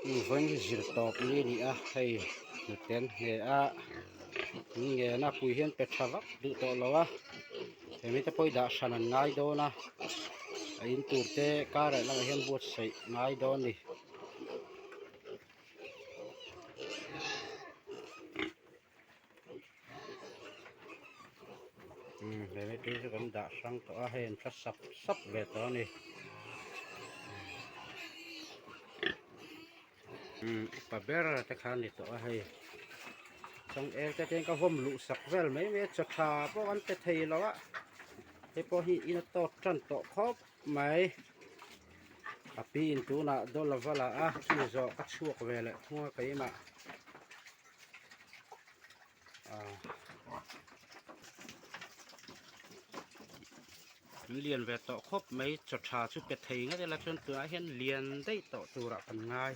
Vawiin hi zir tawp ni a ni a hei hnute an hne a an ngen a pui hian pe tha vak duh tawh lo a hemi te pawh hi dah hran an ngai dawn a a in tur te kar leh lamah hian buatsaih ngai dawn a ni. Umm he mipui chu kan dah hrang tawh a hei an tla sap sap ve tawh a ni umm upa ber te kha a ni tawh a hei changel te chuan ka vawm luh sak vel mai mai a chaw tha pawh an pe thei lo a hei pawh hi in a tawt tan tawh khawp mai a pi in tunah dawl a va la a chumi zawh ka chhuak ve leh thung a keimah. An lian ve tawh khawp mai chaw tha chu pe thei ngawt ila chuan tunah hian lian daih tawh turah kan ngai.